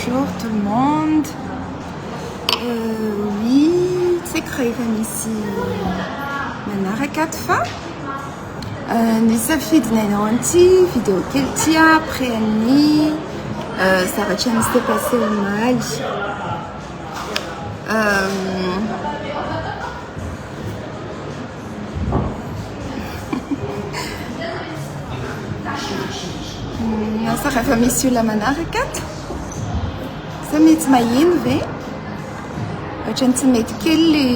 Bonjour tout le monde. Oui, tsy haiko raha efa misy manaraka ato fa nisafidy ny hanao an'ity vidéo kely ity après ny zavatra nisy passé omaly. Asa raha efa misy olona manaraka ato? Sa mety maheno ve? Ohatran'ny tsy mety kely le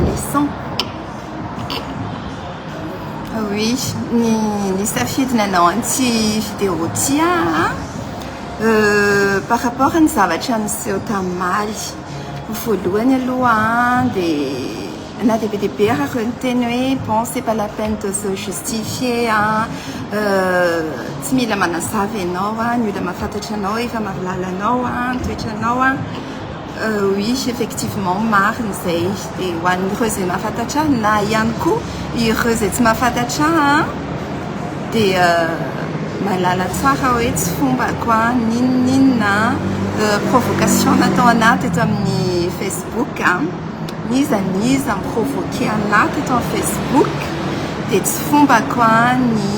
le son. Oui, ny nisafidy nanao an'ity vidéo ity aho par rapport ny zavatra niseho tamaly. Voalohany aloha dia na dia be dia be ary ireo niteny hoe bon c'est pas la peine de se justifier an, tsy mila manazava ianao an, ny olona mahafantatra anao efa mahalala anao an, ny toetranao an. Oui, effectivement marina izay. Dia ho an'ireo izay mahafantatra ahy na ihany koa ireo izay tsy mahafantatra ahy an, dia mahalala tsara hoe tsy fombako an, n'inon'inona provocation natao anah teto amin'ny Facebook an, n'iza n'iza mi-provoquer anah teto amin'ny Facebook dia tsy fombako an ny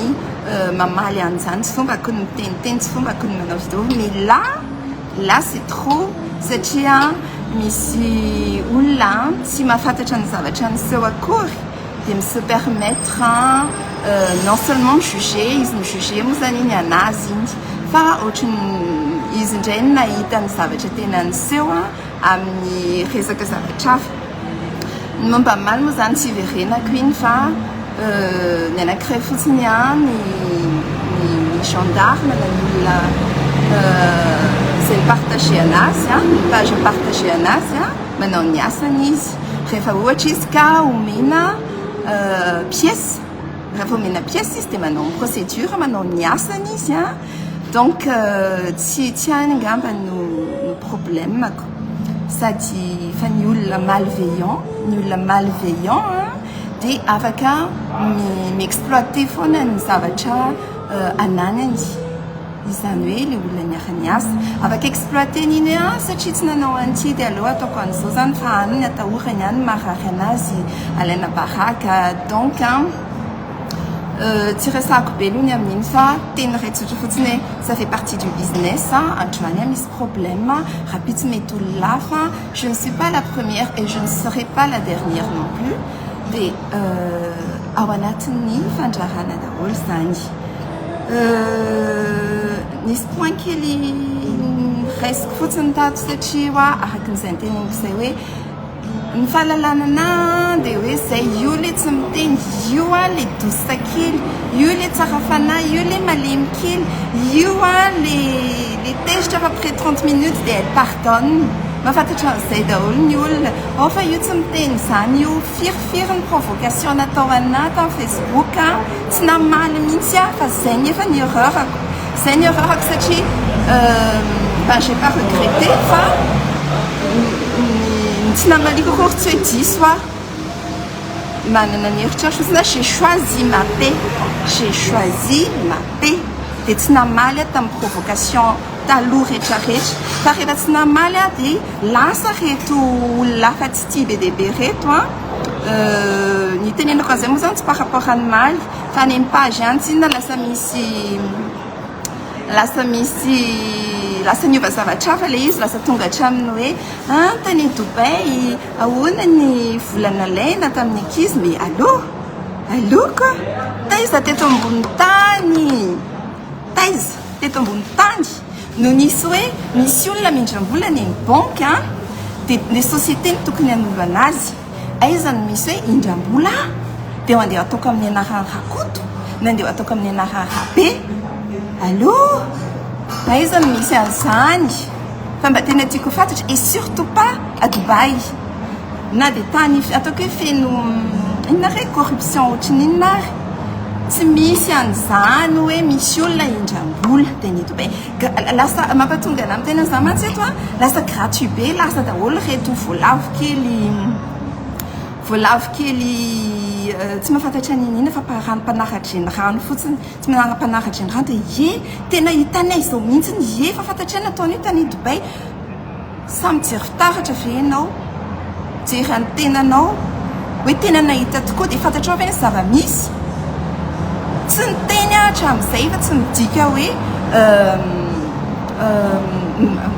mamaly an'izany, tsy fombako ny miteniteny, tsy fombako ny manao vidéo, mais là, là c'est trop satria misy olona tsy mahafantatra ny zavatra niseho akory dia mi-se permettre non seulement mi-juger, izy mi-juger moa zany iny anazy iny fa ohatran'ny izy indray no nahita ny zavatra tena niseho amin'ny resaka zavatra hafa. Ny momba ny omaly moa zany tsy hiverenako iny fa ny anankiray fotsiny ihany ny gendarme na ny olona izay mi-partager anazy, ny page mi-partager anazy manao ny asany izy. Rehefa ohatra izy ka omena pièce, rehefa omena pièce izy dia manao ny procédure, manao ny asany izy an, donc tsy tsy any angamba no no problème-ko. Sady fa ny olona malveillant, ny olona malveillant an dia afaka mi-exploiter foana ny zavatra ananany. Izany hoe ilay olona niara-niasa. Afaka exploiter-ny iny hoe ah satria tsy nanao an'ity dia aleo ataoko an'izao izany fa any ny atahorany, any ny maharary anazy, alaina baraka. Donc an, tsy resahako be aloha ny amin'iny fa teny iray tsotra fotsiny hoe ça fait partie du business, androany aho misy problème, rahampitso mety olona hafa, je ne suis pas la première et je ne serai pas la dernière non plus. Dia ao anatin'ny fandrarana daholo izany. Nisy point kely raisiko fotsiny tato satria hoa araka izay noteneniko izay hoe ny fahalalana anahy dia hoe izay io ilay tsy miteny, io ilay douce kely, io ilay tsara fanahy, io ilay malemy kely, io ilay tezitra fa après 30 minutes dia elle pardonne. Mahafantatra an'izay daholo ny olona. Ao fa io tsy miteny izany io. Firifiry ny provocation natao anah tamin'ny Facebook tsy namaly mihitsy aho fa zay nefa ny erreur-ko. Zay ny erreur-ko satria ben j'ai pas regretté fa ny tsy namaliko akory tsy hoe diso aho. Manana ny eritreritra fotsiny aho j'ai choisi ma paix, j'ai choisi ma paix. Dia tsy namaly aho tamin'ny provocation taloha rehetra rehetra. Fa rehefa tsy namaly aho dia lasa reto olona hafa tsy tia be dia be reto an. Ny itenenako an'izay moa zany tsy par rapport an'ny maly fa any amin'ny page ihany tsinona lasa misy lasa misy lasa niova zavatra hafa ilay izy, lasa tonga hatramin'ny hoe ah tany Dubaï ahoana ny vola nalaina tamin'ny ankizy mais allô allô quoi taiza teto ambony tany taiza teto ambony tany no nisy hoe misy olona mindram-bola any amin'ny banky an, dia ilay société no tokony hanolo anazy. Aiza no misy hoe indram-bola aho dia andeha ataoko amin'ny anaran'i Rakoto na andeha ataoko amin'ny anaran'i Rabe? Allô? Aiza no misy an'izany? Fa mba tena tiako ho fantatra et surtout pas à Dubaï. Na dia tany ataoko hoe feno inona re corruption ohatran'ny inona ary tsy misy an'izany hoe misy olona indram-bola dia ny Dubaï. Lasa mampatonga anà miteny an'izany mantsy eto an, lasa gratuit be lasa daholo ireto voalavo kely voalavo kely. tsy mahafantatra n'inon'inona fa mpanara-drenirano fotsiny, tsy mpanara-drenirano dia ie, tena hitanay izao mihitsy ie, efa fantatray nataon'io tany Dubaï. Samy mijery fitaratra ve ianao? Mijery an'ny tenanao hoe tena nahita tokoa dia fantatrao ve ny zava-misy? Tsy niteny aho hatramin'izay fa tsy midika hoe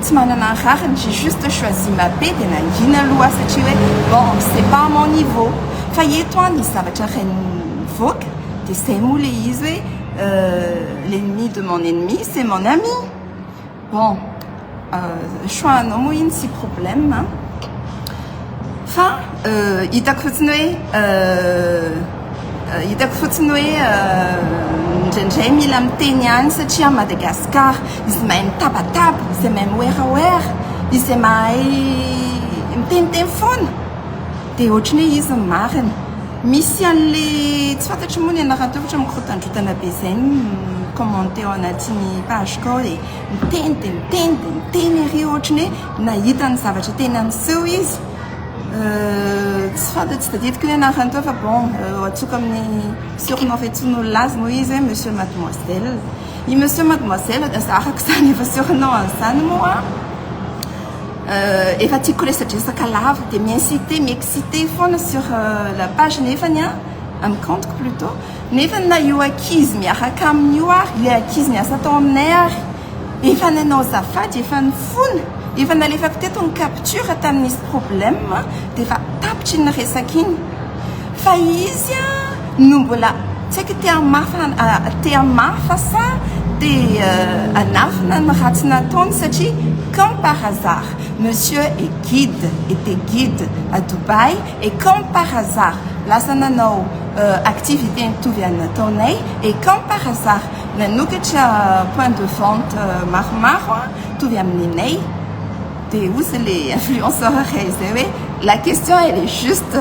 tsy manana ny rariny, j'ai juste choisi ma paix dia nangina aloha aho satria hoe bon c'est pas à mon niveau. Fa eto an nisy zavatra iray nivoaka dia izay moa ilay izy hoe l'ennemi de mon ennemi c'est mon ami. Bon, choix anao moa iny tsy problème an. Fa hitako fotsiny hoe hitako fotsiny hoe indraindray mila miteny ihany satria à Madagascar izay mahay mitabataba, izay mahay miwerawera, izay mahay miteniteny foana dia ohatran'ny hoe izy no marina. Misy an'le tsy fantatro moa ny anarany teo fa ohatran'ny mikorotandrotana be izay ny mi-commenter ao anatin'ny page-ko ao dia miteny dia miteny dia miteny ery ohatran'ny hoe nahita ny zavatra tena niseho izy. Tsy fantatro, tsy tadidiko ny anarany teo fa bon antsoiko amin'ny surnom fiantsoan'olona azy moa izy hoe monsieur mademoiselle. I monsieur mademoiselle dia araka izany efa surnom an'izany moa. Efa tiako resadresaka lava dia mi-inciter, mi-exciter foana sur la page nefany an, amin'ny compte-ko plutôt, nefany na io ankizy miaraka aminy io ary, ilay ankizy niasa tao aminay ary efa nanao azafady, efa nifona, efa nalefako teto ny capture tamin'ny nisy problème dia efa tapitra iny resaka iny fa izy an no mbola tsy haiko te hamafa te hamafa sa te hanafina ny ratsy nataony satria comme par hasard monsieur est guide était guide à Dubaï et comme par hasard lasa nanao activité nitovy an'ny nataonay et comme par hasard nanokatra point de vente maromaro mitovy amin'inay. Dia hozy le influenceur iray izay hoe la question elle est juste,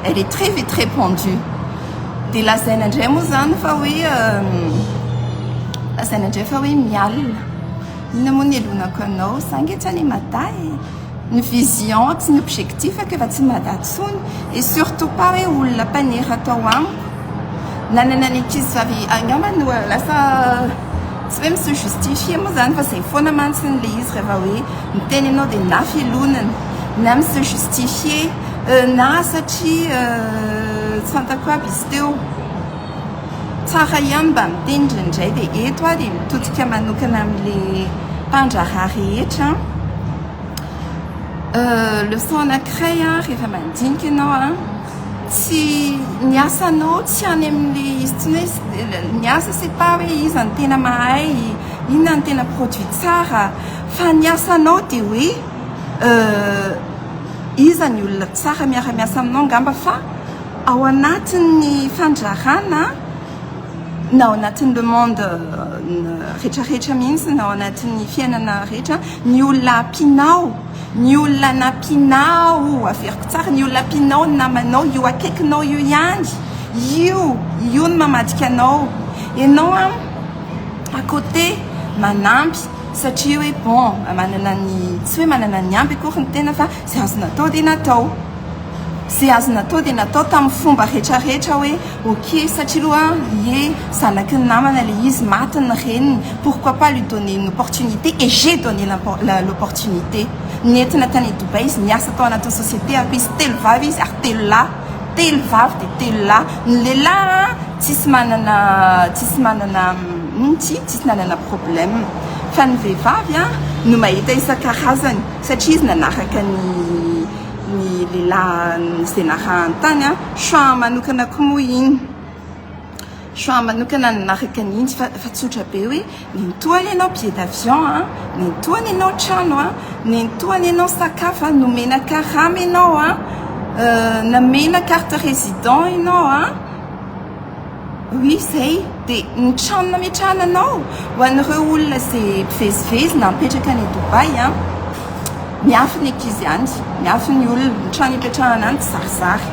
elle est très vite répondue. Dia lazaina indray moa izany fa hoe lazaina indray fa hoe mialona. Inona moa ny elonako anao? Za ange tsy any Mada e. Ny vision sy ny objectif-ko efa tsy Mada intsony. Et surtout pas hoe olona mpanera tao amiko. Nanana ny ankizy vavy angamba no lasa tsy hoe mi-se justifier moa izany fa izay foana mantsy ilay izy rehefa hoe miteny ianao dia na filonana na mi-se justifier na satria tsy fantako aby izy teo. Tsara ihany mba miteny indraindray dia eto aho dia mitodika manokana amin'ilay mpandraharaha rehetra. Leçon anankiray rehefa mandinika ianao an. Tsy ny asanao tsy any amin'ilay izy tsy hoe ny asa c'est pas hoe iza no tena mahay, inona no tena produit tsara fa ny asanao dia hoe iza ny olona tsara miara-miasa aminao angamba fa ao anatin'ny fandrarana na ao anatin'ny le monde rehetrarehetra mihitsy na ao anatin'ny fiainana rehetra ny olona ampianao. Ny olona nampianao, averiko tsara, ny olona ampianao, ny namanao, io akaikinao io ihany, io, io no mamadika anao. Ianao an, à côté, manampy satria hoe bon, manana ny, tsy hoe manana ny ampy akory ny tena fa izay azo natao dia natao. Izay azo natao dia natao tamin'ny fomba rehetrarehetra hoe ok, satria aloha ie, zanaky ny namana ilay izy, maty ny reniny, pourquoi pas lui donner une opportunité et j'ai donné l'opportunité. Nentina tany Dubaï izy, niasa tao anatin'ny société ako izy, telo vavy izy ary telo lahy, telo vavy dia telo lahy. Ny lehilahy tsisy manana, tsisy manana, ino ty, tsisy nanana problème. Fa ny vehivavy no mahita isan-karazany satria izy nanaraka ny. ny lehilahy izay narahany tany an, choix manokana koa moa iny, choix manokana ny nanaraka an'iny fa fa tsotra be hoe nentohana ianao billet d'avion an, nentohana ianao trano an, nentohana ianao sakafo an, nomena karama ianao an, nomena carte résident ianao an, oui izay, dia ny trano nametrahana anao ho an'ireo olona izay mpivezivezy na mipetraka any Dubaï an, Miafy ny ankizy any, miafy ny olona, ny trano ipetrahana any tsy zarizary.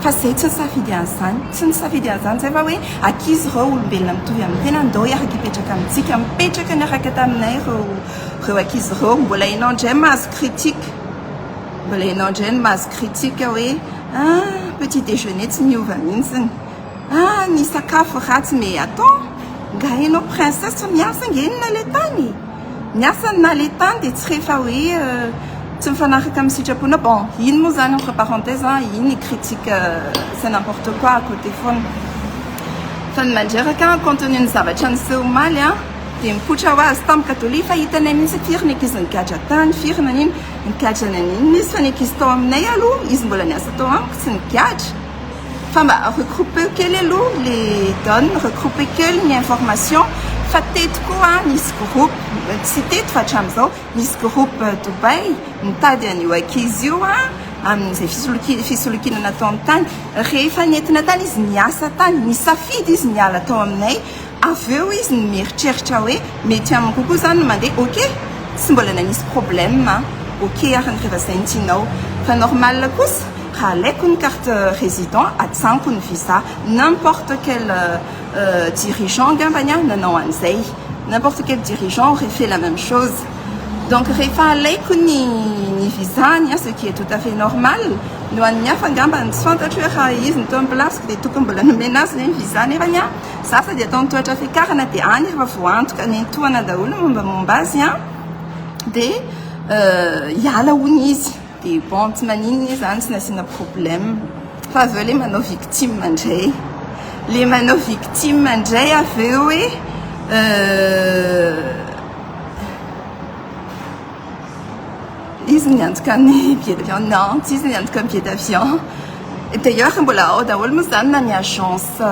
Fa zay tsy nisafidy an'izany, tsy nisafidy an'izany zay fa hoe ankizy ireo olombelona mitovy amin'ny tena, ndao hiaraka hipetraka amintsika. Mipetraka niaraka taminay ireo ireo ankizy ireo. Mbola ianao indray mahazo critique, mbola ianao indray no mahazo critique hoe ah. Petit déjeuner tsy miova mihitsiny. Ah ny sakafo ratsy mais attends, nga enao princesse fa miasa nge ny naletany e! Miasa ny naletany dia tsy rehefa hoe tsy mifanaraka amin'ny sitraponao, bon iny moa zany entre parenthèse an, iny critique c'est n'importe quoi à côté foana. Fa ny mandreraka compte tenu ny zavatra niseho omaly an, dia mipoitra ho azy tampoka daholo, efa hitanay mihitsy firy ny ankizy nigadra tany, firy nanino, nigadra naninona izy fa ny ankizy tao aminay aloha, izy mbola niasa tao amiko tsy nigadra. Fa mba regrouper kely aloha les donnes, regrouper kely ny information fa teto koa nisy groupe, tsy teto fa hatramin'izao, nisy groupe Dubaï nitady an'io ankizy io amin'izay fisolokiana nataony tany. Rehefa nentina tany izy niasa tany, nisafidy izy niala tao aminay, avy eo izy no mieritreritra hoe mety aminy kokoa izany ny mandeha, ok, tsy mbola nanisy problème, ok ary ny rehefa izay no tianao. Fa normal kosa Raha alaiko ny carte résident atsaniko ny visa, n'importe quel dirigeant angambany aho nanao an'izay, n'importe quel dirigeant aurait fait la même chose. Donc rehefa alaiko ny ny visa-ny ce qui est tout à fait normal, ny ho an'ny hafa angambany tsy fantatro hoe raha izy no teo amin'ny place-ko dia tokony mbola nomena azy ve ny visa nefany an, za sady atao ny tohatra fiakarana dia any efa voaantoka nentohana daholo ny mombamomba azy an, dia hiala hono izy. Dia bon tsy maninona izy zany tsy nasiana problème fa avy eo le manao victime indray le manao victime indray avy eo hoe izy niantoka ny billet d'avion non tsy izy niantoka ny billet d'avion d'ailleurs mbola ao daholo moa zany na ny agence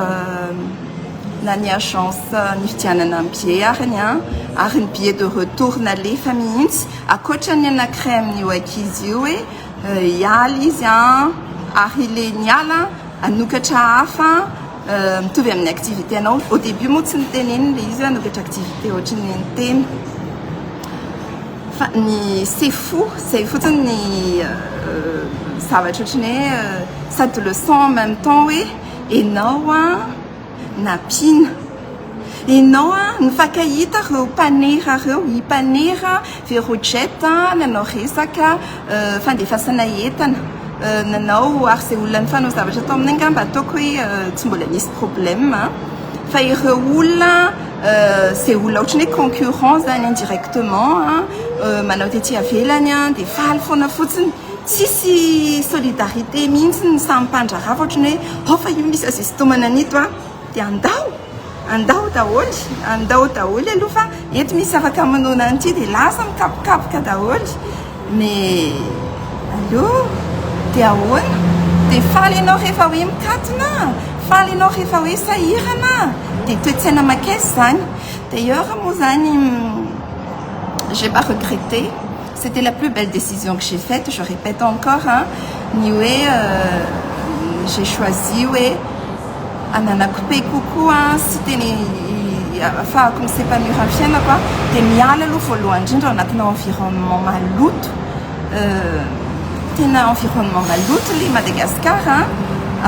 na ny agence nividianana ny billet ariny an ary ny billet de retour nalefa mihitsy Ankoatra ny anankiray amin'io ankizy io hoe hiala izy an, ary ilay niala hanokatra hafa mitovy amin'ny activité anao. Au début moa tsy niteneniny ilay izy hoe hanokatra activité ohatry ny an'ny tena. Fa ny c'est fou, izay fotsiny ny zavatra ohatry ny hoe sady leçon en même temps hoe enao an, nampiana. Enao a, nifankahita reo mpanera reo, i mpanera Verojet nanao resaka fandefasana entana, nanao ary izay olona nifanao zavatra tao aminay angamba ataoko hoe tsy mbola nisy problème fa ireo olona izay olona ohatran'ny hoe concurrent zany indirectement manao tety avelany dia faly foana fotsiny. Tsisy solidarité mihitsy ny samy mpandraharaha fa ohatran'ny hoe ao fa io misy azo isintomana an'ito an, dia andao, andao daholo, andao daholo aloha fa eto misy afaka manoana an'ity dia lasa mikapokapoka daholo, mais allo, dia ahoana? Dia faly ianao rehefa hoe mikatona, faly ianao rehefa hoe sahirana, dia toe-tsaina mankaiza izany? D'ailleurs moa izany j'ai pas regretté. C'était la plus belle décision que j'ai faite, je répète encore hein, ny hoe j'ai choisi hoe ananako paix kokoa sy tena ahafahako mi-s'épanouir amin'ny fiainako an, dia miala aloha voalohany indrindra ao anatina environnement maloto, tena environnement maloto ilay Madagascar an,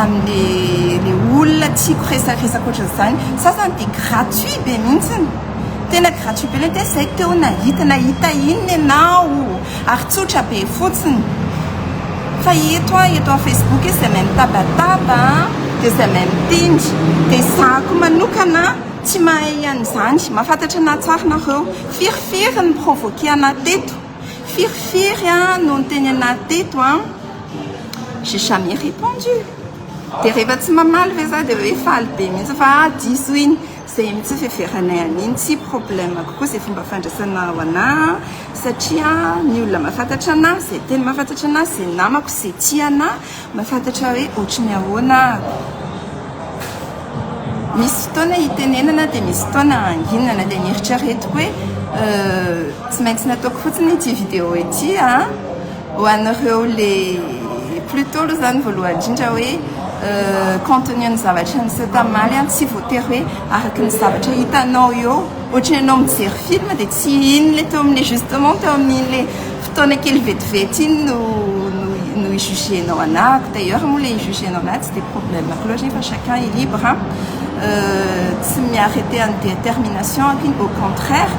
amin'ilay ilay olona tiako resaresaka ohatran'izany, sasany dia gratuit be mihitsiny. Tena gratuit be le test zay teo nahita nahita inona ianao ary tsotra be fotsiny fa eto an eto amin'ny facebook izy zay mahay mitabataba dia zay mahay miteny dia za koa manokana tsy mahay an'izany mahafantatra anah tsara nareo firy firy ny provoquer anah teto firy firy an no niteny anah teto an j'ai jamais répondu dia rehefa tsy mamaly ve za dia hoe faly be mihitsy fa ah diso iny Zay mihitsy fiheveranay an'iny, tsy problème kokoa zay fomba fandraisana ho anah satria ny olona mahafantatra anah, zay tena mahafantatra anah, zay namako, zay tia anah mahafantatra hoe ohatry ny ahoana aho. Misy fotoana hitenenana dia misy fotoana hanginana dia nieritreretiko hoe tsy maintsy nataoko fotsiny ity vidéo ity an. Ho an'ireo le plutôt aloha zany voalohany indrindra hoe contenu ny zavatra niseho tamaly an tsy voatery hoe araka ny zavatra hitanao eo ohatry ny ianao mijery film dia tsy iny le teo amin'le justement teo amin'iny le fotoana kely vetivety iny no no no hi-juger-nao anahako d'ailleurs moa le hi-juger-nao anahy tsy dia problème-ko loatra iny fa chacun est libre an tsy mi-arrêter an'ny détermination-ko iny au contraire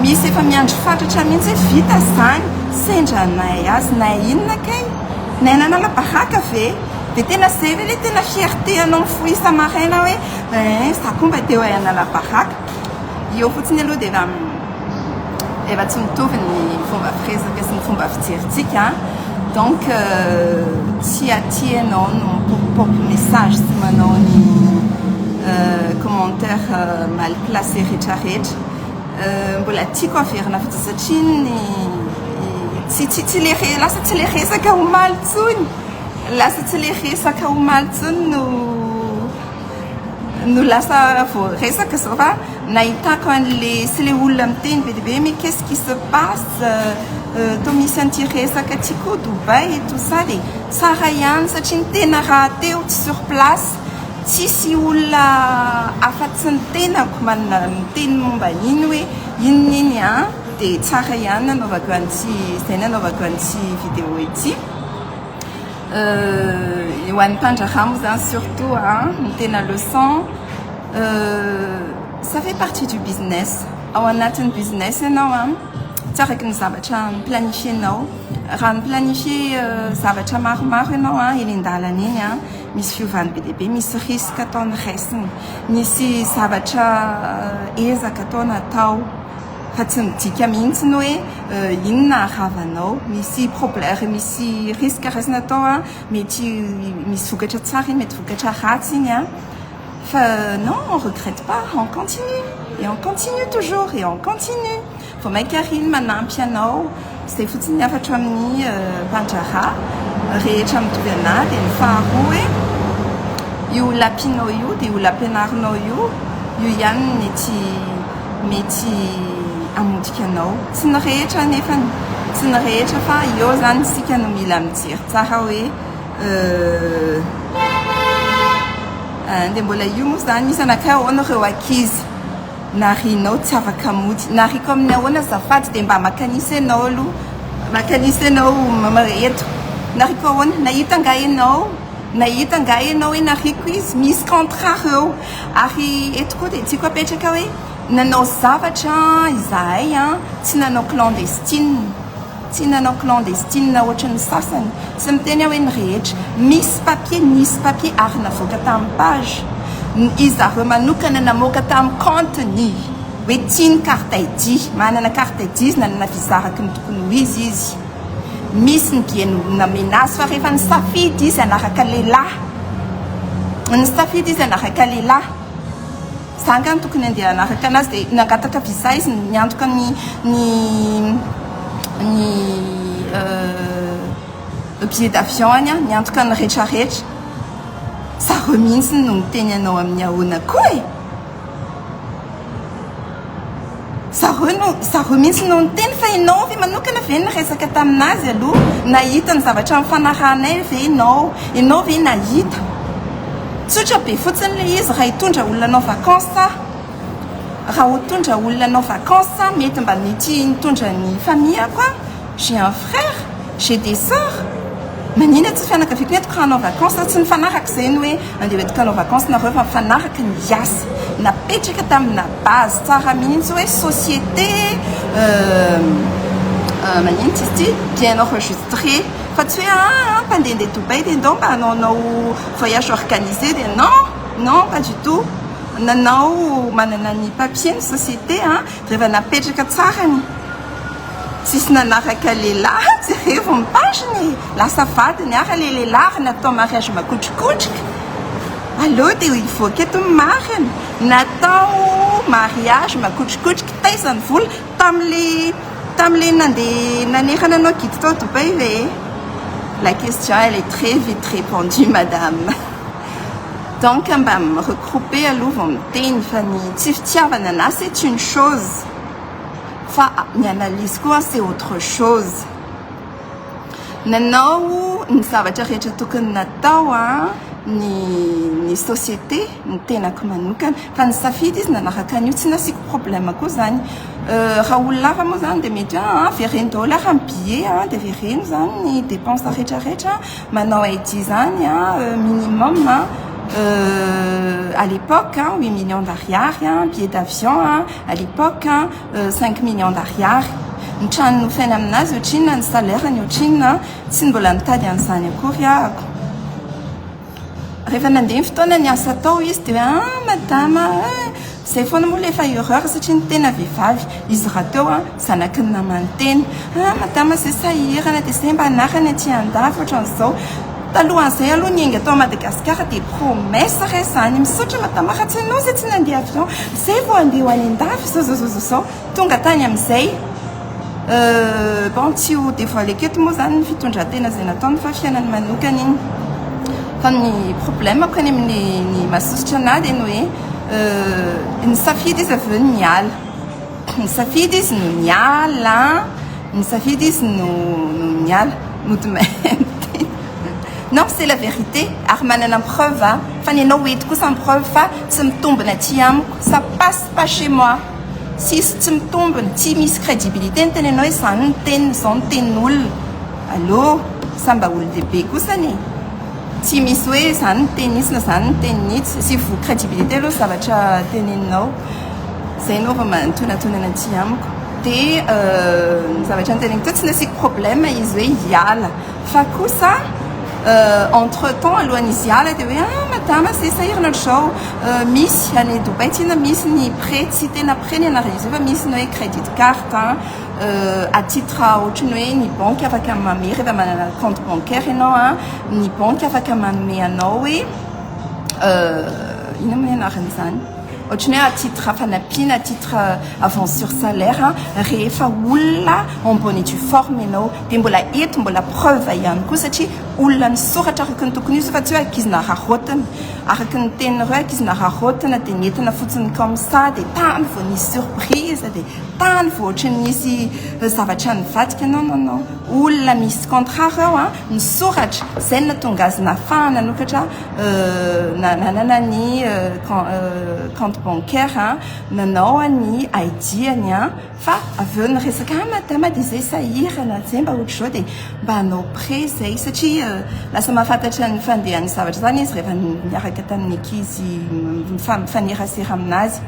misy efa miandry fatratra mihitsy hoe vita izany sendra nahay azy nahay inona kay nahay nanala baraka ve? Dia tena izay ve ilay tena fierté anao mifoha isa-maraina hoe eh za koa mba te ho hanala baraka. Eo fotsiny aloha dia efa efa tsy mitovy ny fomba firesaka sy ny fomba fijerintsika. Donc tsy aty ianao no mi-pop message sy manao ny commentaire mal placé rehetrarehetra. Mbola tiako averina fotsiny satria ny tsy tsy tsy le lasa tsy le resaka omaly intsony. Lasa tsy le resaka omaly intsony no no lasa voaresaka zao fa nahitako an'le sy le olona miteny be dia be mais qu'est-ce qui se passe toa misy an'ity resaka ity koa Dubaï et tout ça dia tsara ihany satria ny tena rahateo tsy sur place tsisy olona afa-tsy ny tenako manana miteny momba an'iny hoe inona iny an dia tsara ihany nanaovako an'ity izay nanaovako an'ity vidéo ity. Ho an'ny mpandraharaha moa zany surtout ny tena leçon, ça fait partie du business. Ao anatin'ny business ianao an, tsy araky ny zavatra ni-planifier-nao. Raha ni-planifier zavatra maromaro ianao an, eny an-dalana eny an, misy fiovany be dia be, misy risque ataony raisina, misy zavatra ezaka atao natao. Fa tsy midika mihitsy ny hoe inona haravanao. Misy problème, misy risque raisina atao an, mety misy vokatra tsara iny, mety vokatra ratsy iny an. Fa non, on regrette pas, on continue et on continue toujours et on continue. Vao mainka ary iny manampy anao. Izay fotsiny ny hafatro amin'ny mpandraharaha rehetra mitovy anà. Dia ny faharoa hoe io olona ampianao io dia io olona ampianarinao io, io ihany no mety mety hamotika anao. Tsy ny rehetra anefany, tsy ny rehetra fa eo izany isika no mila mijery tsara hoe dia mbola io moa izany misy anankiray ahoana ireo ankizy. Narianao tsy afaka mody. Nariako amin'ny ahoana azafady dia mba makanisa ianao aloha. Makanisa ianao eto. Nariako ahoana? Nahita angaha ianao? Nahita angaha ianao hoe nariako izy? Misy contrat eo. Ary eto koa dia tiako apetraka hoe nanao zavatra izahay an, tsy nanao clandestine. Tsy nanao clandestine ohatran'ny sasany. Tsy miteny aho hoe ny rehetra. Misy papier, nisy papier ary navoaka tamin'ny page. Izareo manokana namoaka tamin'ny compte-ny hoe tia ny carte ID. Manana carte ID izy, nanana visa araka ny tokony ho izy izy. Misy ny billet nomena azy fa rehefa nisafidy izy hanaraka lehilahy, nisafidy izy hanaraka lehilahy. Za nga no tokony andeha hanaraka anazy dia nangataka visa izy niantoka ny ny ny billet d'avion any an, niantoka ny retraretra. Zareo mihitsy no miteny anao amin'ny ahoana koa e! Zareo no zareo mihitsy no niteny fa ianao ve manokana ve niresaka tamin'azy aloha? Nahita ny zavatra nifanarahanay ve ianao? Ianao ve nahita? Tsotra be fotsiny ilay izy raha hitondra olona hanao vacances aho. Raha hitondra olona hanao vacances aho mety mba mety nitondra ny famille-ko aho. J'ai un frère, j'ai des sœurs. Maninona tsy fianakaviako entiko raha hanao vacances? Tsy nifanaraka izay ny hoe andeha hoentiko hanao vacances nareo fa nifanaraka ny hiasa. Napetraka tamina base tsara mihitsy hoe société maninona izy ity bien enregistré fa tsy hoe ah mpandehandeha Dubaï dia ndao mba hanaonao voyage organisé dia non, non pas du tout. Nanao manana ny papier ny société rehefa napetraka tsara ny Tsisy nanaraka lehilahy jerevo ny page ny e! Lasa vadiny ary le lehilahy ary natao mariage makotrokotroka. Aleo dia hivoaka eto ny marina. Natao mariage makotrokotroka taiza ny vola? Tamle tamle nandeha nanefa nanao guide tao Dubaï ve? La question elle est très vite répondue madame. Donc mba mi-regrouper aloha vao miteny fa ny tsy fitiavana anah c'est une chose. Fa ny analyse koa c'est autre chose. Nanao ny zavatra rehetra tokony natao ny ny société, ny tenako manokana. Fa nisafidy izy nanaraka an'io, tsy nasiako problème koa zany. Raha olona hafa moa zany dia mety hoe aa vereno daholo ary ny billet dia vereno zany ny dépense rehetra rehetra. Manao ID zany minimum à l'époque 8 millions d'ariary, billet d'avion à l'époque 5 millions d'ariary. Ny trano nofaina aminazy ohatrinona, ny salaire-ny ohatrinona, tsy mbola nitady an'izany akory ahako. Rehefa nandeha ny fotoana niasa tao izy dia hoe ah madama ah, zay foana moa le efa erreur satria ny tena vehivavy, izy rahateo an zanaky ny naman'ny tena. Ah madama zay sahirana dia zay mba anarany aty andafy ohatran'izao. Talohan'izay aloha niainga tao Madagasikara dia promesse re zany, misaotra madama raha tsy ianao zay tsy nandeha avion, zay vao handeha ho any andafy zao zao zao zao. Tonga tany amin'izay bon tsy ho dévoiler-ko eto moa zany ny fitondran-tena izay nataony fa fiainany manokana iny. Fa ny problème-ko any amin'ny ny mahasosotra anah dia ny hoe nisafidy izy avy eo niala. Nisafidy izy no niala, nisafidy izy no no niala. Mody mainty. Non, c'est la vérité ary manana preuve aho. Fa ny anao eto kosa ny preuve fa tsy mitombina aty amiko. Ça passe pas chez moi. Tsisy tsy mitombina, tsy misy crédibilité ny tenenao hoe zany ny teniny, zao ny tenin'olona. Allô, samy mba olon-dehibe kosany e. Tsy misy hoe zany ny tenin'itsy na zany ny tenin'itsy. Asivo crédibilité aloha ny zavatra teneninao. Zay no vao mitonatonana aty amiko. Dia ny zavatra noteneniko teo tsy nasiako problème izy hoe hiala. Fa kosa entre temps alohan'izy hiala dia hoe ah madama zay sahirana ohatr'izao, misy any Dubaï tsinona misy ny prêt, tsy tena prêt ny anaran'izy io fa misy ny hoe crédit carte à titre ohatran'ny hoe ny banque afaka manome rehefa manana compte bancaire ianao an, ny banque afaka manome anao hoe inona moa ny anaran'izany? Ohatran'ny hoe à titre fanampiana, à titre avance sur salaire rehefa olona en bonne et due forme ianao. Dia mbola eto mbola preuve ihany koa satria olona nisoratra araka ny tokony ho izy fa tsy hoe ankizy nararaotina. Araka ny tenin'ireo hoe ankizy nararaotina dia nentina fotsiny comme ça dia tany vao nisy surprise dia tany vao ohatran'ny nisy zavatra nivadika. Non non non, olona misy contrat ireo an, nisoratra, izay no nahatonga azy nahafahana nanokatra nanana ny compte bancaire, nanao ny ID-ny fa avy eo niresaka ah madama dia zay sahirana zay mba ohatr'izao dia mba hanao prêt zay satria lasa mahafantatra ny fandehan'ny zavatra zany izy rehefa niaraka tamin'ny ankizy mifanerasera aminazy.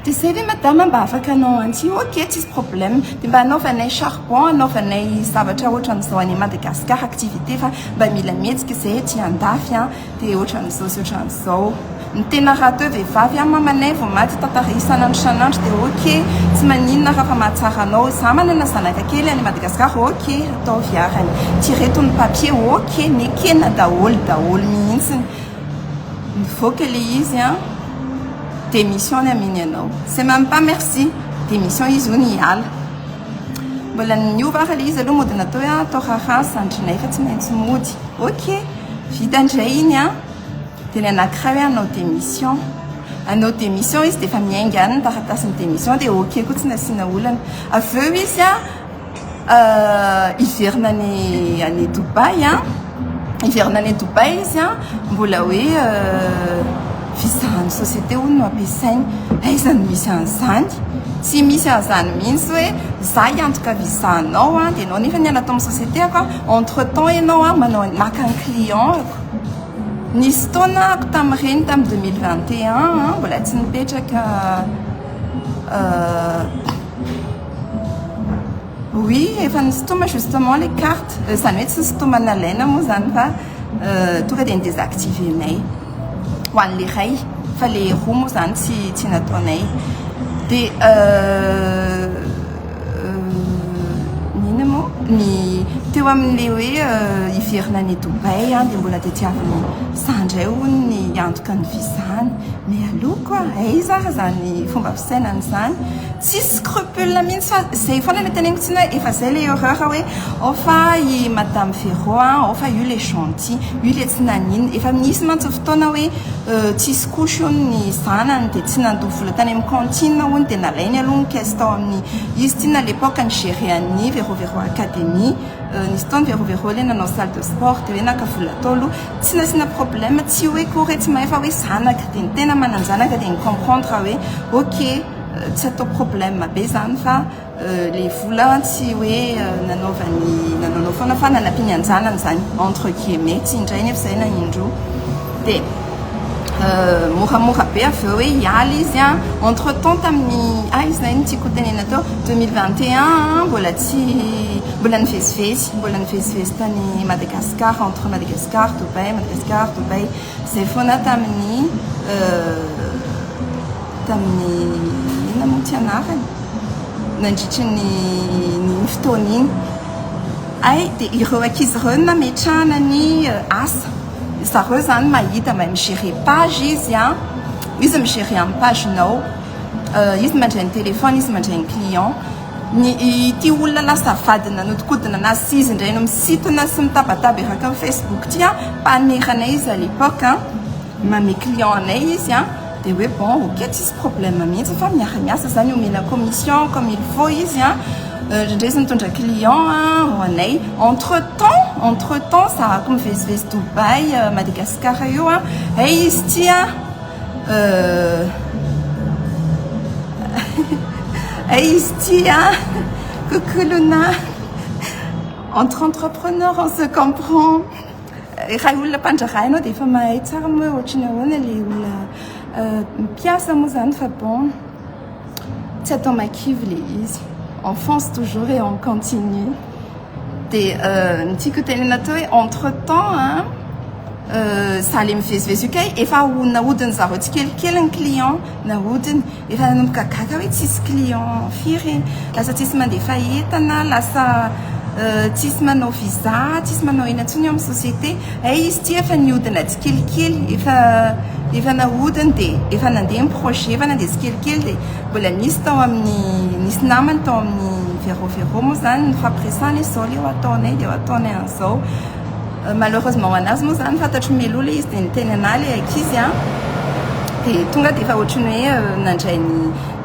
Dia zay ve madama mba afaka hanao an'ity? Ok, tsisy problème. Dia mba hanaovanay charbon, hanaovanay zavatra ohatran'izao any Madagascar activité fa mba mila mihetsika izay aty andafy an. Dia ohatran'izao sy ohatran'izao. Ny tena rahateo vehivavy an, mamanay vao maty tantara isan'andro isan'andro dia ok, tsy maninona raha fa mahatsara anao. Za manana zanaka kely any Madagascar, ok, ataovy arany. Ty reto ny papier, ok, nekena daholo daholo mihitsy. Mivoaka ilay izy an. Démission ny aminy anao. C'est même pas merci. Démission izy hono hiala. Mbola niova ary ilay izy aloha mody natao hoe atao raharaha ny zandrinay fa tsy maintsy mody. Ok. Vita indray iny an. Dia ny anankiray hoe hanao démission. Hanao démission izy dia efa miainga any ny taratasin'ny démission dia ok koa tsy nasiana olana. Avy eo izy an. Hiverina any any Dubaï an, hiverina any Dubaï izy an, mbola hoe visa an'ny société hono no ampiasainy. Aiza no misy an'izany? Tsy misy an'izany mihitsy hoe za hiantoka visa anao an, dia ianao nefa niala tao amin'ny société-ko an, entre temps ianao an manao maka ny client-ko. Nisy fotoana ako tamin'ireny tamin'ny 2021 mbola tsy nipetraka Oui, efa nisintoma justement les cartes. Izany hoe tsy nisintoma nalaina moa izany fa tonga dia ni-désactiver-nay. Ho an'ilay iray, fa ilay roa moa izany tsy tsy nataonay. Dia inona moa? Ny teo amin'ilay hoe hiverina any Dubaï dia mbola tadiaviny za indray hono ny hiantoka ny visa-ny. Mais allô quoi, aiza ary izany fomba fisainana izany? Tsisy scrupule mihitsy fa zay foana le teneniko tsiny hoe efa zay le erreur hoe ao fa i madame Vero a, ao fa io le gentil, io le tsy naninona, efa nisy mantsy fotoana hoe tsisy couche hono ny zanany dia tsy nandoa vola tany amin'ny cantine hono dia nalainy aloha ny caisse tao amin'ny izy tsinona à l'époque ni gérer an'ny Vero Vero Academy, nisy fotoana Vero Vero le nanao salle de sport dia hoe naka vola tao aloha, tsy nasiana problème, tsy hoe koa re tsy mahay fa hoe zanaka, dia ny tena manan-janaka dia ni-comprendre hoe ok. Tsy atao problème be zany fa le vola tsy hoe nanaovany nanaonao foana fa nanampiany anjanany zany entre guillemets tsy indray nefa zay na indroa dia Moramora be avy eo hoe hiala izy an. Entre temps tamin'ny, ah izay no tiako hotenenina teo, 2021 mbola tsy, mbola nivezivezy, mbola nivezivezy tany Madagascar, entre Madagascar, Dubaï, Madagascar, Dubaï, izay foana tamin'ny, tamin'ny, inona moa ty anarany, nandritry ny ny fotoana iny. Hay dia ireo ankizy ireo no nametrahana ny asa. Zareo zany mahita mahay mi-gérer page izy an, izy mi-gérer amin'ny page-nao, izy mandray ny téléphone, izy mandray ny client. Ny ity olona lasa vadiny nanodikodina anazy sy izy indray no misintona sy mitabataba eraky ny Facebook ity an, mpanera anay izy à l'époque an, manome client anay izy an, dia hoe bon ok tsisy problème mihitsy fa miara-miasa zany, omena commission comme il faut izy an. Indraindray izy mitondra client ho anay. Entre temps, entre temps zahako mivezivezy Dubaï, Madagascar io an. Hay izy ity an, hay izy ity an, coucou Luna. Entre entrepreneurs on se comprend. Raha olona mpandraharaha ianao dia efa mahay tsara moa hoe ohatry ny ahoana ilay olona mpiasa moa izany fa bon. Tsy atao makivy le izy. On fonce toujours et on continue. Dia ny tiako hotenenina teo hoe entre temps an, za le mivezivezy io kay efa nahodiny zareo tsikelikely ny client, nahodiny. Efa nanomboka gaga hoe tsisy client firy, lasa tsisy mandefa entana, lasa tsisy manao visa, tsisy manao inona intsony eo amin'ny société. Hay izy ity efa nihodina tsikelikely, efa efa nahodiny dia efa nandeha ny projet, efa nandeha tsikelikely dia mbola nisy tao amin'ny, nisy namany tao amin'ny Vero Vero moa izany nifampiresahana hoe izao ilay ho ataonay dia ho ataonay an'izao. Malheureusement ho an'azy moa izany fantatro mialoha ilay izy dia niteny an'ahy ilay ankizy an, dia tonga dia efa ohatran'ny hoe nandray ny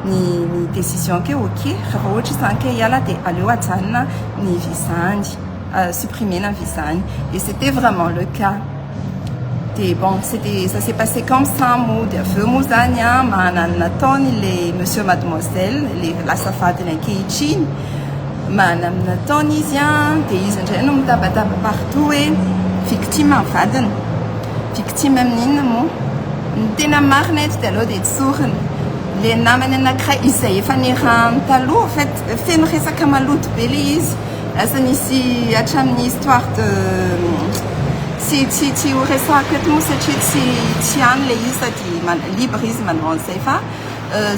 ny ny décision ko hoe ok raha ohatra izany ka hiala dia aleo ajanona ny visa-ny. Supprimer-na ny visa-ny et c'était vraiment le cas dia bon c'était ça s'est passé comme ça moa dia avy eo moa zany an manana ny nataony le monsieur mademoiselle le lasa vadiny ankehitriny manana ny nataony izy an dia izy indray no mitabataba partout hoe victime ny vadiny victime amin'inona moa ny tena marina eto dia aleo dia tsorina le namany anankiray izay efa niarahany taloha en fait feno resaka maloto be le izy Lasa nisy hatramin'ny histoire de tsy tsy tsy ho resahako eto moa satria tsy tsy any ilay izy sady libre izy manao an'izay fa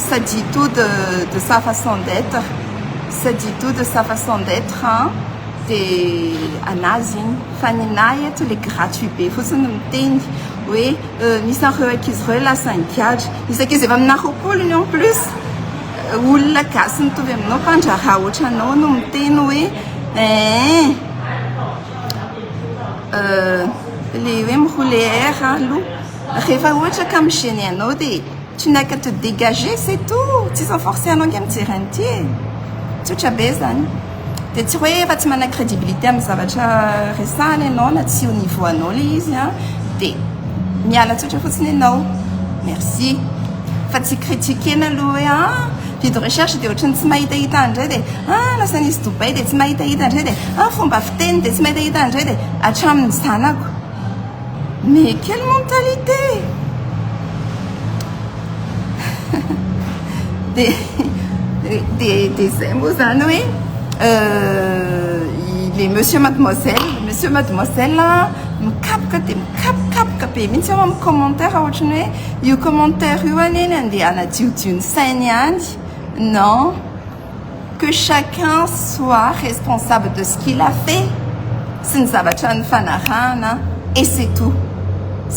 ça dit tout de de sa façon d'être ça dit tout de sa façon d'être an dia anazy iny fa ny nahy eto le gratuit be fotsiny no miteny hoe misy an'ireo ankizy ireo lasa nigadra misy ankizy efa amina 20 ny en plus Olona gasy mitovy aminao mpandraharaha ohatranao no miteny hoe eeh le hoe mi-rouler air aloha rehefa ohatra ka mi-gêner anao dia tu n'as qu'à te dégager c'est tout tsisy mi-forcer anao ange mijery an'ity e tsotra be zany dia tsy hoe efa tsy manana crédibilité amin'ny zavatra resahana ianao na tsy au niveau anao le izy an dia miala tsotra fotsiny ianao merci fa tsy critiquer-na aloha hoe ah vie de recherche dia ohatran'ny tsy mahitahita indray dia ah lasa nisy Dubaï dia tsy mahitahita indray dia ah fomba fiteny dia tsy mahitahita indray dia hatramin'ny zanako mais quelle mentalité dia dia dia izay moa izany hoe le monsieur mademoiselle monsieur mademoiselle mikapoka dia mikapokapoka be mihitsy ao amin'ny commentaire ohatran'ny hoe io commentaire io anie ny andeha hanadiodio ny sainy ihany non que chacun soit responsable de ce qu'il a fait sy ny zavatra nifanarahana et c'est tout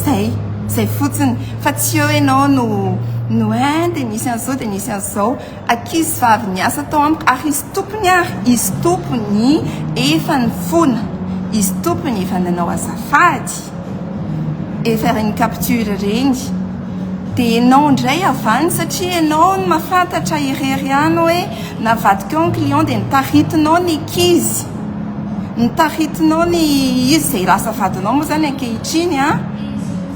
zay zay fotsiny fa tsy eo ianao no no hein dia nisy an'izao dia nisy an'izao ankizy vavy niasa tao amiko ary izy tompony ary izy tompony efa nifona izy tompony efa nanao azafady efa ireny capture ireny dia ianao indray avany satria ianao no mahafantatra irery ihany hoe navadika eo ny client dia nitaritinao ny ankizy nitaritinao ny izy izay lasa vadinao moa izany ankehitriny an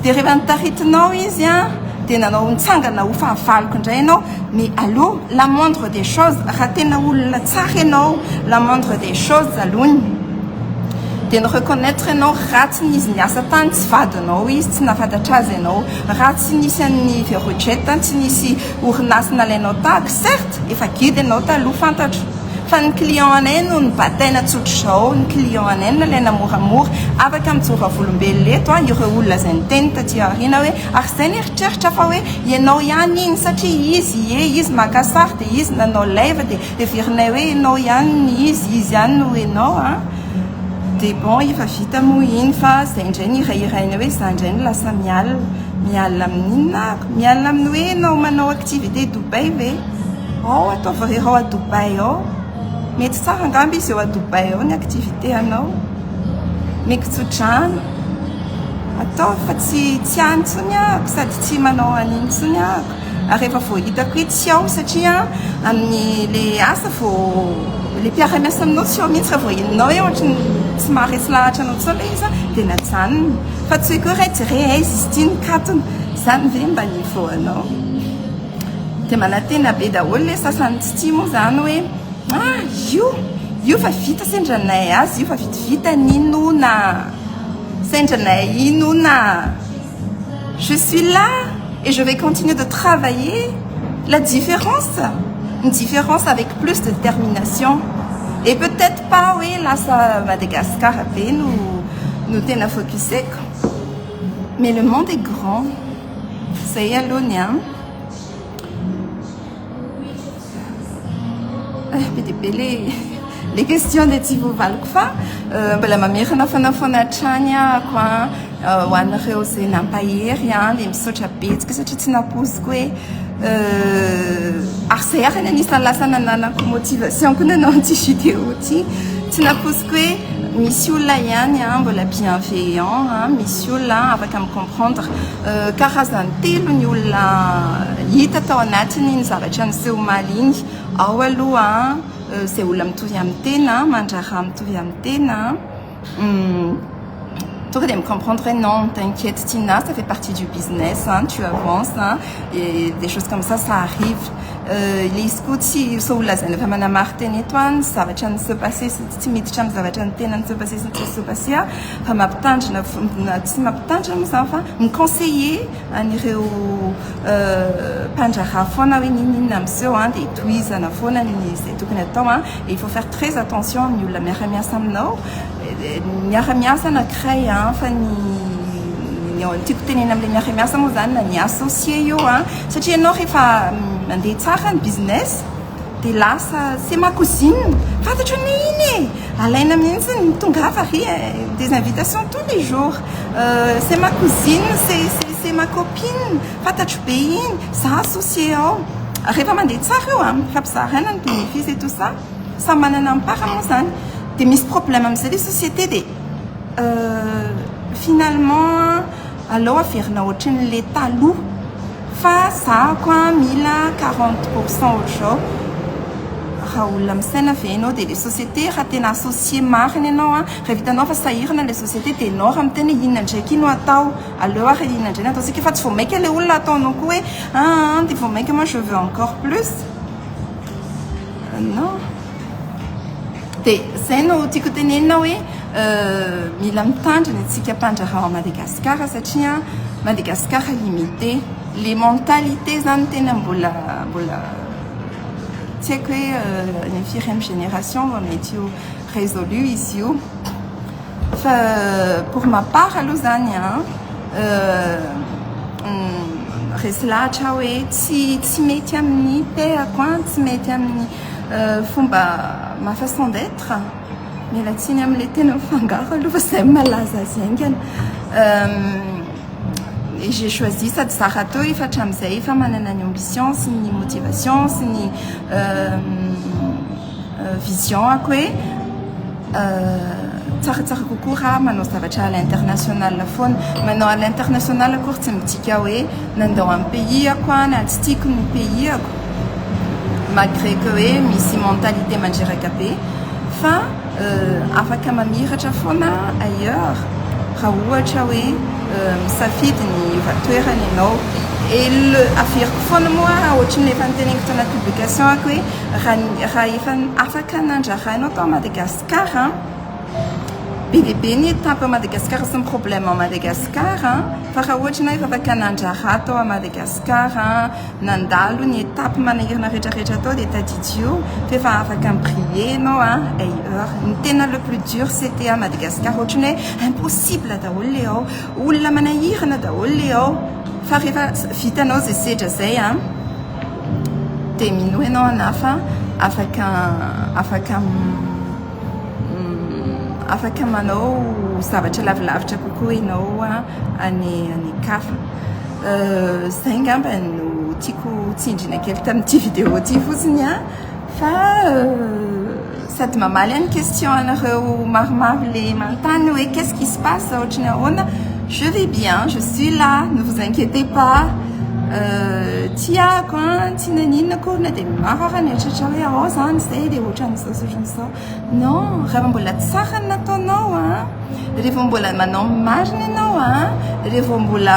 dia rehefa nitaritinao izy an dia nanao nitsangana ho fahavaloko indray ianao mais aloha la moindre des choses raha tena olona tsara ianao la moindre des choses alohany. Dia ni-reconnaitre ianao raha tsy nizy niasa tany tsy vadinao izy, tsy nahafantatra azy ianao. Raha tsy nisy an'i Verojet tsy nisy orinasa nalainao tahaka, certes efa guide ianao taloha fantatro. Fa ny client anay no nibataina tsotr'izao, ny client anay no nalaina moramora. Afaka mijoro vavolombelona eto an, ireo olona izay niteny taty aoriana hoe ary izay nieritreritra fa hoe ianao ihany iny satria izy ie izy maka sary dia izy nanao live dia heverinay hoe ianao ihany ny izy, izy ihany no ianao an. Dia bon efa vita moa iny fa izay indray ny hirahiraina hoe izaho indray no lasa mialona. Mialona amin'inona ako? Mialona amin'ny hoe ianao manao activité Dubaï ve? Ao ataovy irery ao à Dubaï ao. Mety tsara angamba izy eo à Dubaï ao ny activité anao. Meko tso-drano. Ataovy fa tsy tsy any intsony ahako sady tsy manao an'iny intsony ahako. Ary efa vao hitako hoe tsy ao satria amin'ny le asa vao le mpiara-miasa aminao tsy ao mihitsy raha vao henonao hoe ohatry ny tsy maharesy lahatra anao intsony ilay izy dia najanona. Fa tsy hoe koa re jereo aiza izy ity nikatona. Izany ve mba niveau anao? Dia manantena be daholo le sasany tsy tia moa zany hoe ah io io fa vita sendra nay azy io fa vitavita n'inona sendra nay inona je suis là et je vais continuer de travailler la différence une différence avec plus de détermination et peut-être pas hoe lasa Madagascar be no no tena focuseko mais le monde est grand. Zay aloha ny an. Eh, be dia be le le question dia tsy voavaliko fa mbola mamerina foana hatrany ahako an ho an'ireo izay nampahery an dia misaotra betsaka satria tsy nampoiziko hoe ary izay ary ny anisan'ny lasa nananako motivation koa nanao an'ity vidéo ity. Tsy nampoiziko hoe misy olona ihany an mbola bienveillant an, misy olona afaka mi-comprendre. Karazany telo ny olona hita tao anatin'iny zavatra niseho omaly iny. Ao aloha izay olona mitovy amin'ny tena, mandraharaha mitovy amin'ny tena. Tonga dia mi-comprendre hoe non, t'inquiète Tina, ça fait partie du business, hein, tu avances, hein, et des choses comme ça, ça arrive. Ilay izy koa tsy sao ho lazaina fa manamari-tena eto an, ny zavatra ni-se passer sy tsy miditra amin'ny zavatra ny tena ni-se passer sy ny tsy se passer aho, fa mampitandrina, tsy mampitandrina moa izany fa mi-conseiller an'ireo mpandraharaha foana hoe n'inon'inona miseho an, dia tohizana foana ny izay tokony atao an, et il faut faire très attention amin'ny olona miara-miasa aminao. Miara-miasa anankiray an, fa ny ny tiako tenenina amin'ilay miara-miasa moa izany na ny associé io an, satria ianao rehefa mandeha tsara ny business dia lasa c'est ma cousine, fantatro anie iny e, alaina mihitsy ny tongava ry e, des invitations tous les jours, c'est ma cousine, c'est c'est ma copine, fantatro be iny, za associé ao, rehefa mandeha tsara io an, mifampizaraina ny bénéfice et tout ça. Samy manana ny part moa zany. Dia misy problème amin'izay ilay société dia finalement aleo averina ohatran'ilay taloha fa zahako an mila 40 pour cent ohatr'izao. Raha olona misaina ve ianao dia ilay société raha tena associé marina ianao an, raha vitanao fa sahirana ilay société dia ianao raha miteny hoe inona indray akia no atao, aleo ary inona indray no ataontsika fa tsy vao mainka ilay olona ataonao koa hoe aa dia vao mainka moi je veux encore plus. Non. Dia izay no tiako tenenina hoe mila mitandrina isika mpandraharaha ao Madagasikara satria Madagasikara limité. Les mentalités zany tena mbola mbola tsy haiko hoe ny firy génération vao mety ho résolu izy io. Fa pour ma part aloha zany an, resy lahatra aho hoe tsy tsy mety amin'ny paix-ako an, tsy mety amin'ny fomba ma façon d'être, miala tsiny amin'ilay tena mifangaro aloha fa izay no mahalaza azy haingana. Et j'ai choisi sady za rahateo efa hatramin'izay efa manana ny ambition sy ny motivation sy ny vision-ako hoe tsaratsara kokoa raha manao zavatra à l'international foana. Manao à l'international akory tsy midika hoe nandao an'ny pays-ako aho na tsy tiako ny pays-ako malgré que hoe misy mentalité mandreraka be fa afaka mamiratra foana ailleurs raha ohatra hoe misafidy ny hiova toerana ianao. Et le averiko foana moa ohatran'ny efa noteneniko tanaty publication ako hoe raha efa afaka nandraharaha ianao tao Madagasikara. Be dia be ny étape à Madagascar sy ny problème à Madagascar fa raha ohatra ianao efa afaka nandraharaha tao à Madagascar, nandalo ny étape manahirana rehetra rehetra tao dia tadidio fa efa afaka mi-briller ianao ailleurs. Ny tena le plus dur c'était à Madagascar, ohatran'ny hoe impossible daholo le ao, olona manahirana daholo le ao fa rehefa vitanao izay sedra izay dia minoa ianao ana fa afaka afaka afaka manao zavatra lavilavitra kokoa ianao any any an-kafa. Izay angamba no tiako tsindrina kely tamin'ity vidéo ity fotsiny an, fa sady mamaly any question anareo maromaro le manontany hoe qu'est-ce qui se passe ohatry ny ahoana. Je vais bien, je suis là, ne vous inquiétez pas. Tiako an, tsy naninona akory na dia maro ara ny eritreritra hoe ao zany izay dia ohatran'izao sy ohatran'izao. Non, rehefa mbola tsara ny nataonao an, rehefa mbola manao ny marina ianao an, rehefa mbola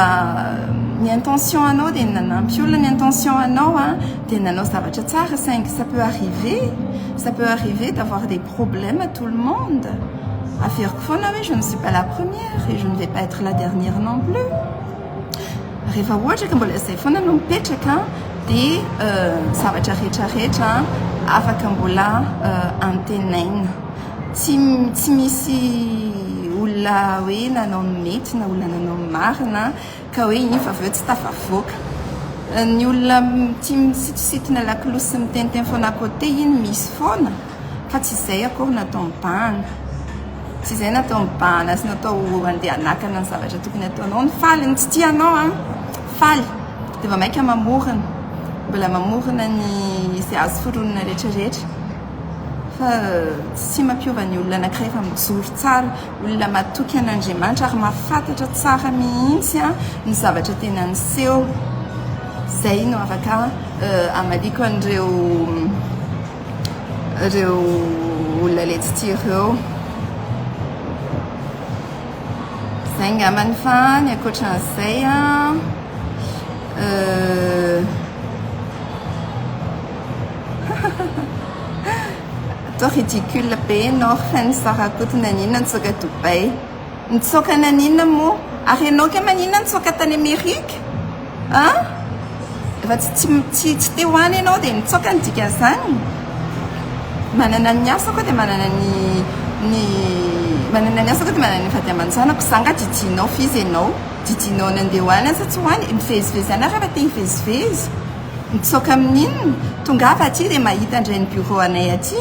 ny intention anao dia nanampy olona ny intention anao an, dia nanao zavatra tsara saingy ça peut arriver, ça peut arriver d'avoir des problèmes à tout le monde. Averiko foana hoe je ne suis pas la première et je ne vais pas être la dernière non plus. Rehefa ohatra ka mbola izay foana no mipetraka dia zavatra rehetra rehetra afaka mbola antenaina. Tsy tsy misy olona hoe nanao ny mety na olona nanao ny marina ka hoe iny fa avy eo tsy tafavoaka. Ny olona tia misitositona lakolosy sy miteniteny foana à côté iny misy foana fa tsy izay akory no atao mibahana. Tsy izay natao mibahana sy natao handeha hanakana ny zavatra tokony hataonao. Ny faly, ny tsy tia anao an, faly dia vao mainka mamorona. Mbola mamorona ny izay azo foronina rehetra rehetra. Fa tsy mampiova ny olona anankiray fa mijoro tsara, olona matoky an'Andriamanitra ary mahafantatra tsara mihitsy ny zavatra tena niseho. Izay no afaka hamaliako an'ireo ireo olona le tsy tia ireo. Izay angambany fa ny ankoatran'izay an, atao ridicule be ianao ry feno Sarakoto naninona nitsoaka Dubaï? Nitsoaka naninona moa? Ary ianao kay maninona nitsoaka tany Amerika? An? Efa tsy tsy tsy te ho any ianao dia nitsoaka ny dikan'izany? Manana ny asako dia manana ny ny manana ny asako dia manana ny vady aman-janako. Za nga didianao f'iza ianao? Didianao nandeha ho any sa tsy ho any? Mivezivezy any aho rehefa te hivezivezy. Mitsoaka amin'inona? Tongava aty dia mahita indray ny bureau anay aty.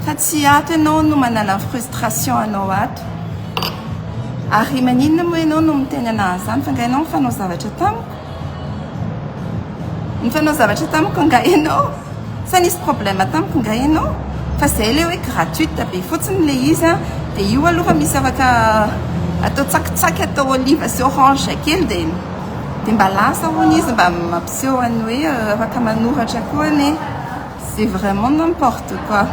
Fa tsy ato ianao no manala ny frustration anao ato. Ary maninona moa ianao no miteny anah an'izany fa nga ianao nifanao zavatra tamiko? Nifanao zavatra tamiko nga ianao? Sa nisy problème tamiko nga ianao? Fa zay le hoe gratuite be fotsiny le izy an, dia io aloha fa misy afaka atao tsakitsaky atao olive sy orange kely dia dia mba lasa hono izy mba mampiseho an'ny hoe afaka manoratra koa anie. C'est vraiment n'importe quoi.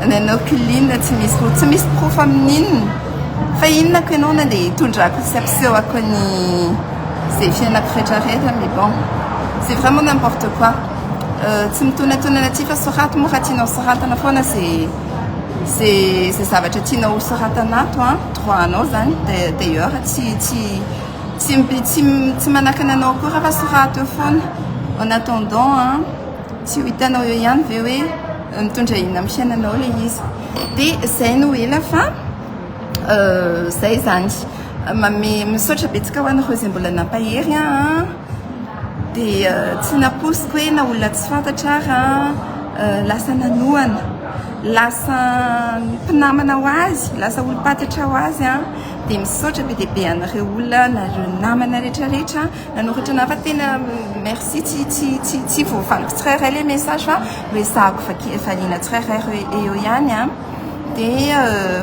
Nanao clean tsy misy roa, tsy misy proof amin'inona. Fa inona ko ianao na dia hitondrako sy ampisehoko ny izay fiainako rehetrarehetra mais bon. C'est vraiment n'importe quoi. Tsy mitonatonana aty fa soraty moa raha tianao soratana foana izay izay izay zavatra tianao ho soratana ato an, droit anao izany. D'ailleurs tsy tsy Tsy tsy tsy manakana anao akory aho fa sorato eo foana. En attendant an, tsy ho hitanao eo ihany ve hoe mitondra inona amin'ny fiainanao ilay izy. Dia izay no ela fa izay izany. Manome misaotra betsaka ho anareo izay mbola nampahery ahy an. Dia tsy nampoiziko hoe na olona tsy fantatra ary an, lasa nanohana, lasa mpinamana ho azy, lasa olom-pantatra ho azy an. Dia misaotra be dia be anareo olona nareo namana rehetra rehetra nanoratra anah fa tena merci tsy tsy tsy tsy voavaliko tsirairay le message fa resahako vaki valiana tsirairay eo ihany an dia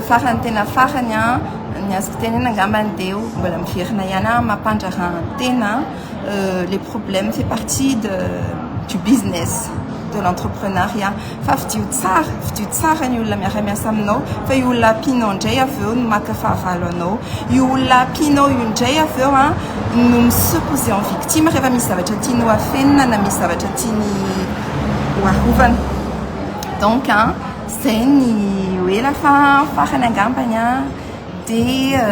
farany tena farany an ny azoko tenena angambany dia mbola miverina ihany an mampandraharahan-tena les problèmes fait partie de du business de l'entrepreneuriat Fa fidio tsara, fidio tsara ny olona miara-miasa aminao fa io olona ampianao indray avy eo no maka fahavalo anao. Io olona ampianao io indray avy eo an no mi se poser en victime rehefa misy zavatra tiany ho afenina na misy zavatra tiany ho arovana. Donc zay ny ho ela fa farany angambany dia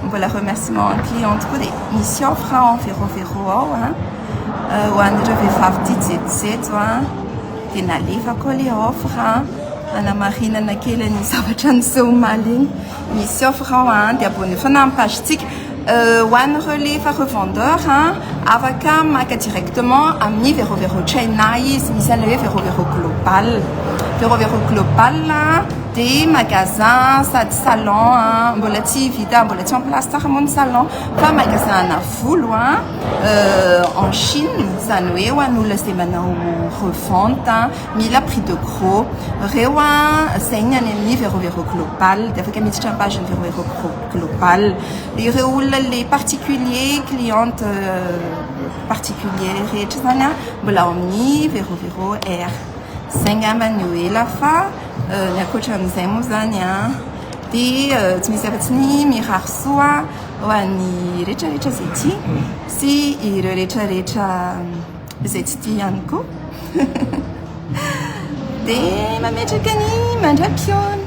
mbola remerciement cliente koa, dia misy offre en Vero Vero ao ho an'ireo vehivavy tia jetojeto dia nalefa koa le offre anamarinana kely ny zavatra niseho omaly iny. Misy offre ao dia abonné foana amin'ny page-tsika. Ho an'ireo le efa revendeur, afaka maka directement amin'ny Vero Vero China izy. Misy an'ilay hoe Vero Vero Global. Vero Vero Global dia magasin sady salon, mbola tsy vita, mbola tsy en place tsara moa ny salon, fa magasin ana volo en Chine. Izany hoe ho an'olona izay manao revente, mila prix de gros reo zay ny any amin'ny Vero Vero Global, dia afaka miditra amin'ny page ny Vero Vero Global. Ireo olona le particulier, cliente particulier rehetra zany mbola ao amin'ny Vero Vero Air. Zay ngamba ny ho ela, fa ny ankoatran'izay moa zany dia tsy misy afa-tsy ny mirary soa ho an'ny rehetrarehetra izay tia sy ireo rehetrarehetra izay tsy tia ihany koa, dia mametraka ny mandra-piona.